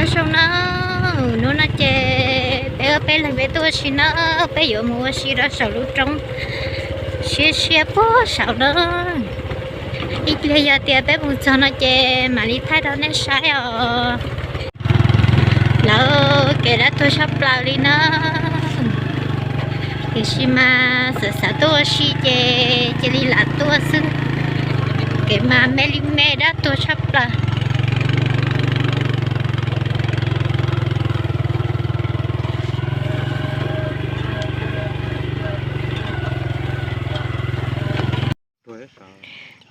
Zoo na, hnub no ces peb ob peb leeg peb tuaj ua si na, peb yuav mus ua si rau saum lub roob siab siab puag saud na. Ib pliag yog tias peb mus txog no ces mam li thaij rau nej saib os. Lawv kev dab tuag tshaj plaws li na. Tiam sis mas xav xav tuaj ua si ces cia li lam tuaj xwb. Kev mas me li me dab tuag tshaj plaws.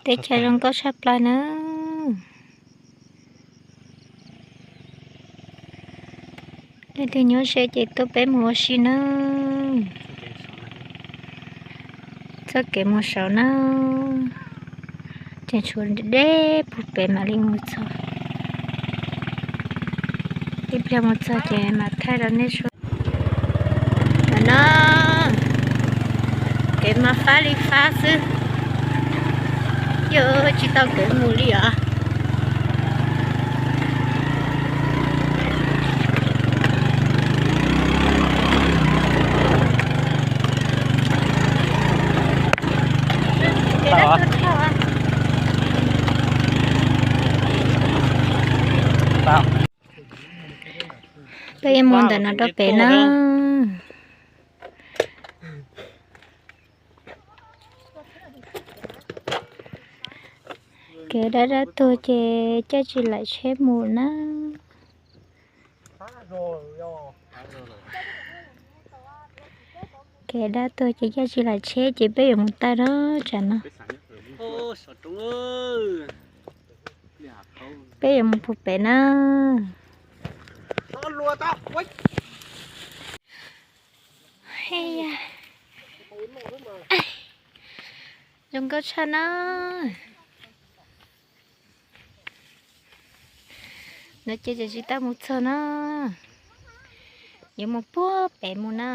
Teb chaws zoo nkauj tshaj plaws na. Leej twg nyob ze ces tuaj peb mus ua si na. Txoj kev mus saud na, ces tshuav deb puag pem mam li mus txog. Ib pliag mus txog ces mam thaij rau nej saib. Ntawm no kev mas fab li fab xwb, yuav tsis tau kev mus li os. Peb yuav mus ntawm no rau pem na. Kev dab dab tuag ces caij tsis laim tsheb mus na. Kev dab tuag ces caij tsis laim tsheb ces peb yuav mus tawm na tsam no. Peb yuav mus puag pem na. Zoo nkauj tshaj na. No ces tsis tau mus txog na, yuav mus puag pem mus na.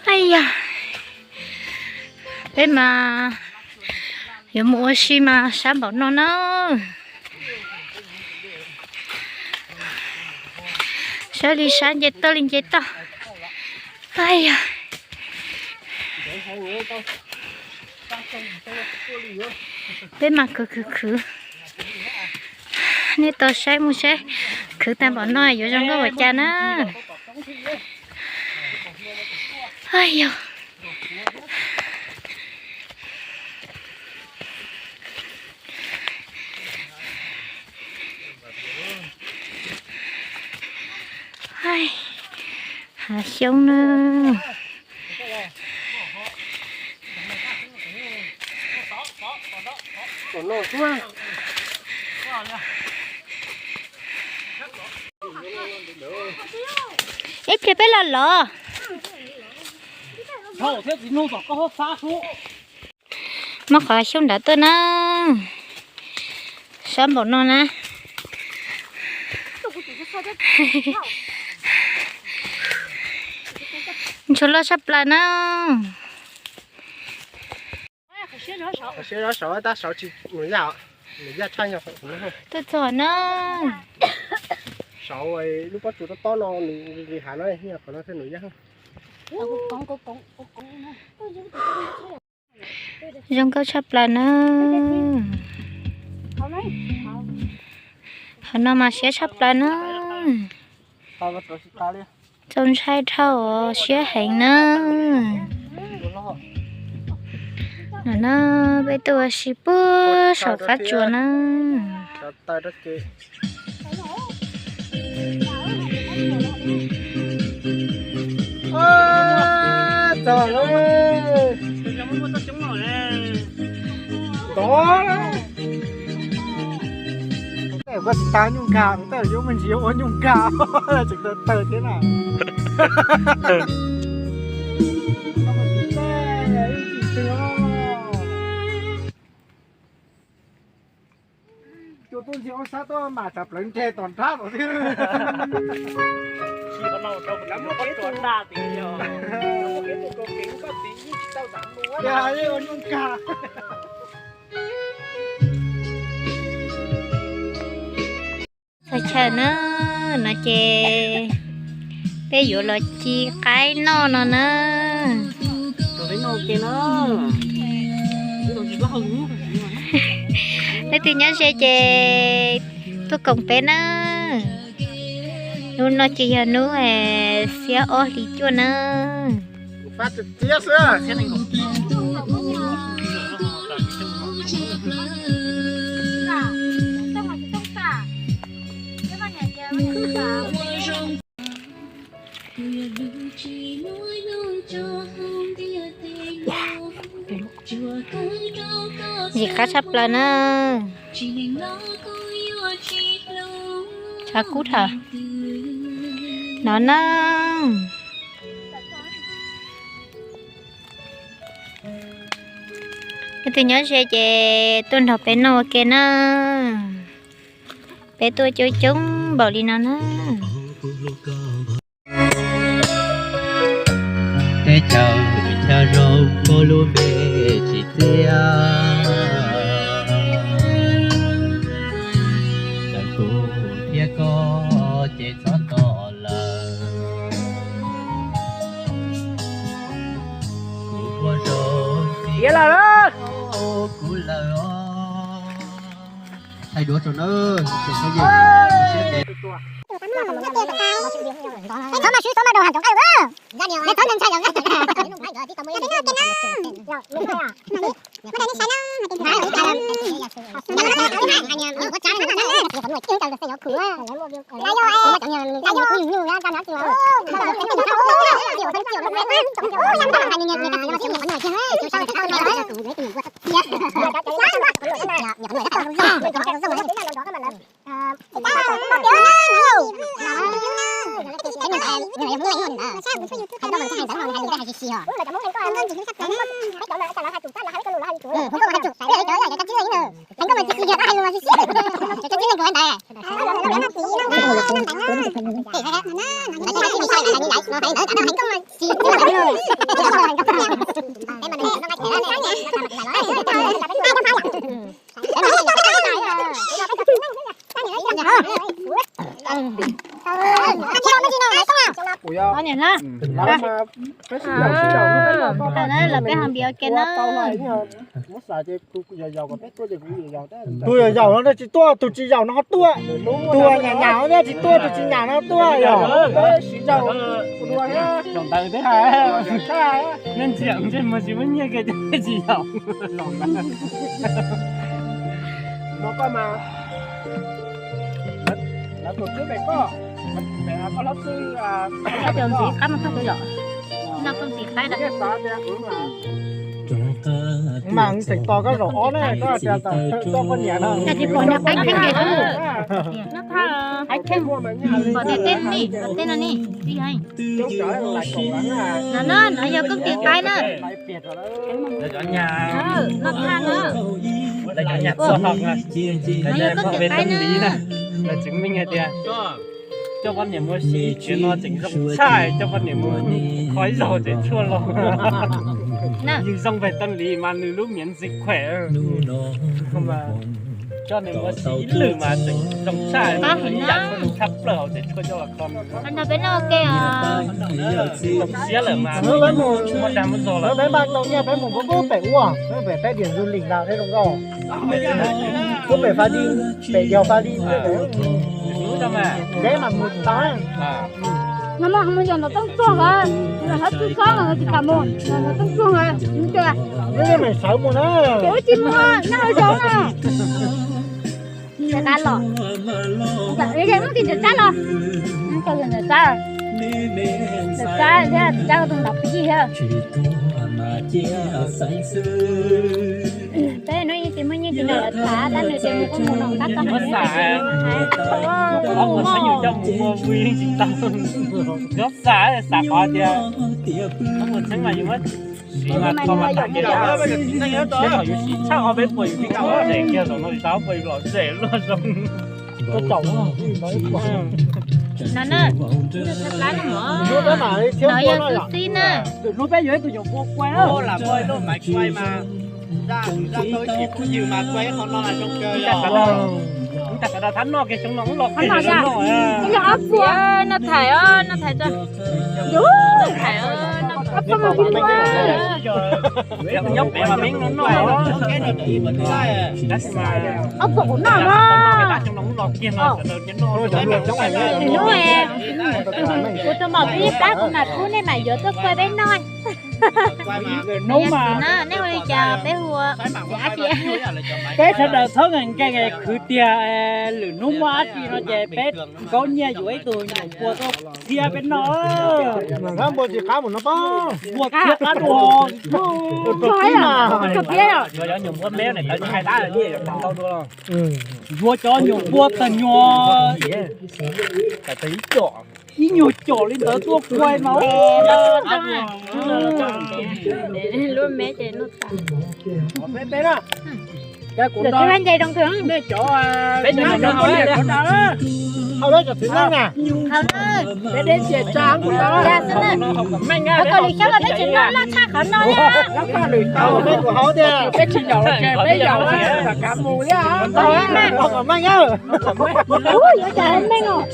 Hais yog, peb mas yuav mus ua si mas sab npaum no na. Sab li sab nce toj li nce toj. Hais yog, peb mas khwv khwv khwv. Nej tau saib mus saib, khwv tag npaum no yuav zoo nkauj ua cas na. Hais yog, hav xyoob na. Ib pliag peb los los. Muab qhov xyoob nrad tuaj na. Sab npaum no na. Ntshuav loj tshaj plaws na. Siab zov saud tab saud tsis nws yaj, nws yaj tshaj yog tuaj txog na. Saud lub pob tsuas tob tob no nws li hav no, qhov no thiaj nws yaj. Zoo nkauj tshaj plaws na. Qhov no mas siab tshaj plaws na. Txaus ntshai dhau, siab heev na. No na, peb tuaj ua si puag saum qab tsuas na. Ntov, kuv tsis tas nyuj nkag, kuv tej yuav me ntsis yuav ua nyuj nkag, tseem tawg tawg thiab na. Cua tub ntxhib ob sab tuaj mas tsav plawv nreg tom nrab tom xwb. Tsis qhov no rau kuv cov pob tsuas daj tid yog. Muaj kev tus kau kev koj tid. Txog chaw na, no ces peb yuav los ci qaib noj no na. Leej twg nyob ze ces tuaj koom peb na. Hnub no ces yog hnub xiab ob hlis cuaj na. Ntxim qab tshaj plaws na. Tshav kub dhau no na. Leej twg nyob ze ces tuaj nrog peb noj ua ke na. Peb tuaj coob coob npaum li no na. Teb chaws chaw zoo koj lub npe tsis txiaj, txawm kuv thiab koj ces txhob tos lawm. Kuv ua zoo txiv, kuv lawm os. Thaij duab rau na. Ua niam na. Lawv peb ho npias ua ke na. Tus yaum yaum no tsis tuaj, tus tsis yaum no ho tuaj. Tus nyam nyam no tsis tuaj, tus tsis nyam no tuaj yog. Nej ntxiam ntsej muag tsis muaj nyiaj kiag ces tsis yaum. Mas tseem tos koj zaum ob ne, koj tias tau thawj koj poj niam no. Pom tias tej no ne, tej no ne, no no no yog koj tis qaib na. Lawv cov nyab, lawv cov nyab txoj hau na, lawv yog koj tis qaib na. Lawv tseem meej hais tias coj poj niam mus si tsev no tseem zoo tshaj, coj poj niam mus kho ib zaug tsev tshuaj los. Yus zoo pem Tooj Lis mas nws lub miv ntxwv khuam. Coj nws mus si ib lwm mas tseem zoo tshaj, ib yam tshaj plaws hauv tsev tshuaj coj los kho. Nrog peb noj ua ke os. Zoo siab lawm mas. Peb npaj tau nyiaj peb mus pub pem ua, peb pem peb diam du lis ntag thiab zoo nkauj. Pub pem Fab Li, pem yog Fab Li. Deb mas mus tau. No mas mus yog ntawm Tooj Tsuag os, ntawm Hab Tsuag Xob los tsis kam mus, ntawm Tooj Tsuag os, mus tias. Wb yeej meem sawv mus na. Ces wb tsis mus, nyob hauv zoov na. Ntawm qab los, ntawm ntawm qab los, ntawm qab, ntawm qab thiab tus ntaus pib thiab. Peb hnub ib tsis muaj nyiaj tsis nrog lawv tham, tab nws tias mus kuj mus no tab tom mus xav, mus mus coj mus ua vwj tsis tau. Nyob xav xav qhov tias mus txheeb mas yus muab siv mas kho mas tham kiag, peb kom yus siv tshaj qhov peb puas yus tsis tau zem kiag zaum no tsis tau puas yus lom zem luaj zoo. No na, no yog xib xib na. Hnub peb yuav ib tug nyuam qhuav quaj na. Tab sawv daws thab noj kiag xyoo no los qhov no yog ob txia no thaiv os, no thaiv tso. Thaiv os, no thaiv os. Nyob pem mas meej no noj. Ob txia kuv noj na. Xyoo no los kiag no sawv daws cia noj. Hnub kuv tus maum pib plab kuv mam pub nej mam yuav tuaj quaj peb noj. Hnub mas nej hu li cas peb hu. Peb sawv daws txhob nkees nkees khwv tiag, lwm hnub muaj dab tsi no ces peb kaub nyiaj yuav ib tug nyuam npua tuaj txhiab peb noj. Npua txhiab qab mus no pob. Npua txhiab qab dua. Yuav cov nyuam npua tag nyuag. Ib nyuag com li ntawd tuaj quaj mas. Peb cov txiv neej na, peb deb ciam tsa, koj li xyab los peb tsis noj loj tshaj qhov no. Peb tsis yaum ces peb yaum kav mus thiab. Ua cas meej os.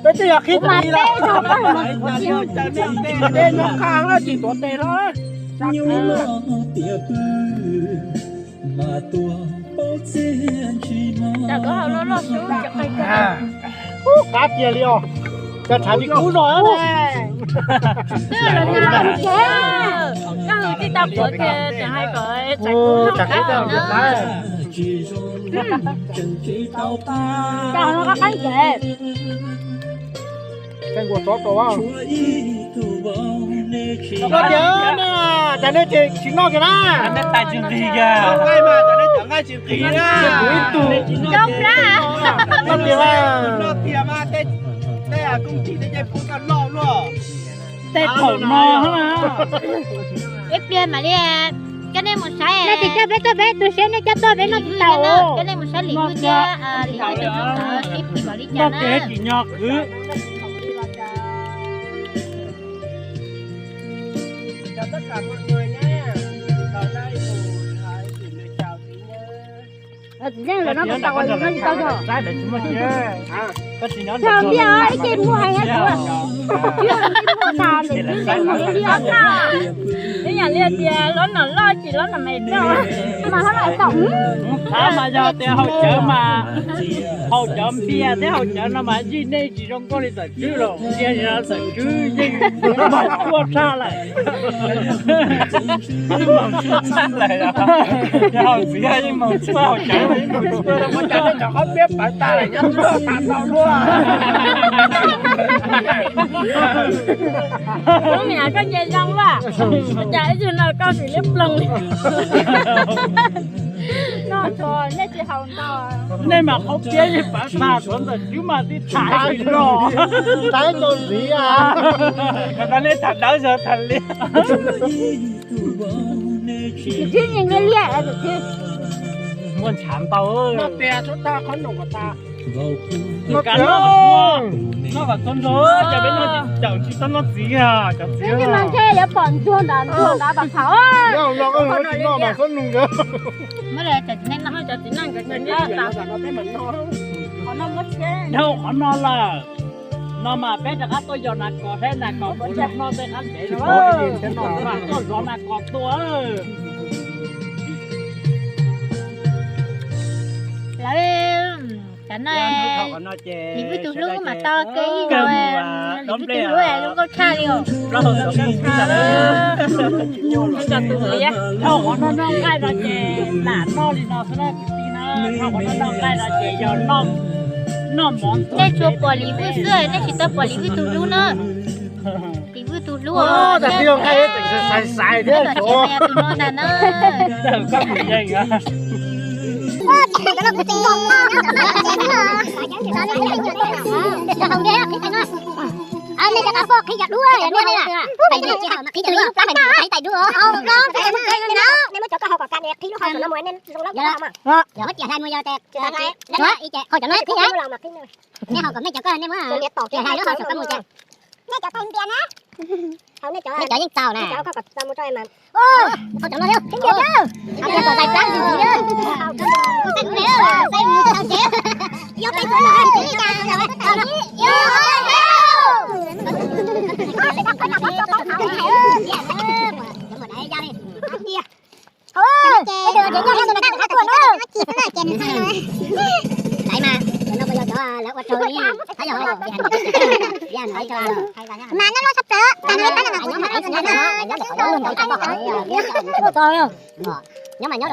Peb twb yog qhib tis los. Dej nyob qab los tsis tuav tes los. Ub, qab tiag li os. Cas tshav tsis kub zog ne. Koj hwm tsis tau qhuav tias hais kom tshav kub zog. Koj tias, cas nej tsis noj kiag na? Nqaij mas, cas nej cov nqaij tsis nqis na. Kuv ib tug. Koj tias, tej koom tsis tej cai pub koj loj luaj. Tej thaum no na. Ib pliag mam li, coj nej mus saib. Nej tsis coj peb tuaj peb tu siab, nej coj tuaj peb noj tsis tau. Coj nej mus saib Lis Vwj thiab Lis Vwj tus hlub nkawd sib phim npaum li cas na. Noj ces tsis nyog khwv. Txiv neej lawm no tau tau tau. Txhob ntiag ib ce muag heev na kuv. Tsis muag tas lawm, tsis muag li os. Ib yam li tias hlob nom loj tsis hlob nom me tso. Mas hlob nom tau. Thaum mas yog tias haus cawv mas, haus cawv npias thiab haus cawv no mas yij nej tsis zoo nkauj li Txawm Tswb los, tias Txawm Tswb yeej moog tshuaj tshaj lawm. Yeej moog tshuaj tshaj lawm, yog haus txiv yeej moog tshuaj, haus cawv yeej moog tshuaj. Ua cas nej cov qhob piab pawv tas lawm, nyob tshuaj tas tau luaj. Lub me nyuam koj nce zoo luaj, ua cas ib tug no koj sim liab ploog li. Nej mas qhob piab yeej pawv tag, tshuav Ntxawm Tswb mas tib thaiv los. Thaiv tau ntxiv. Kom tau nej tham dawb zog tham li. Muaj ntshav ntau. Noj tias txhob tag qhob noom kom tas. Noj kom tag nrho, ces peb noj tsis txaus tsis tau noj txiv, cov txiv. Ntshe yuav pom ntsuag ntawd, ntsuag ntawd pam phaum. Muab cov txiv neej no, cov txiv neej nkawd nyob tas. Nyob qhov no lawm. No mas peb rov qab tuaj yos nas kos thiab nas kos kuv noj tej qab ntsev no, tuaj zov nas kos tua. Lawv, cov no, Lis Vwj tus hlub mas tau kev ib zaug, Lis Vwj tus hlub zoo nkauj tshaj li os. Dhau qhov no noj nqaij no ces lam noj li no xwb na kwv tij na, dhau qhov no noj nqaij no ces yog noj mov. Nej tsuas pom Lis Vwj xwb, nej tsis tau pom Lis Vwj tus hlub na. Lis Vwj tus hlub os. Tus no ntag na. Nej cov qab poj qhib cov duab, nej tsis hau mas qhib cov duab, qhib tais duab. Nej muab cov koj hau kom ka, qhib lub hau no mus, nej zoo lawm. Muab tias hlais mus yog tes, ib ce hau cov no qhib, nej hau kom nej cov koj, nej muab tias hlais lub hau saum koj mus ces. Nej cov tais ntias na. Nej cov yeej txaus na. Hau cov no thiab. Hau tias kom tais plab ntxiv ntxiv. Tais mas, no puas yog cov lawv ua rau li, hab yog, mas no los sab plaws, tas no pab no mas, nyob mas nyob,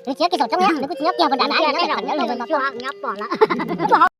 nws tsis nyob kiag saum roob, nws kuj tsis nyob kiag puas nram nrad, nyob pom lawm.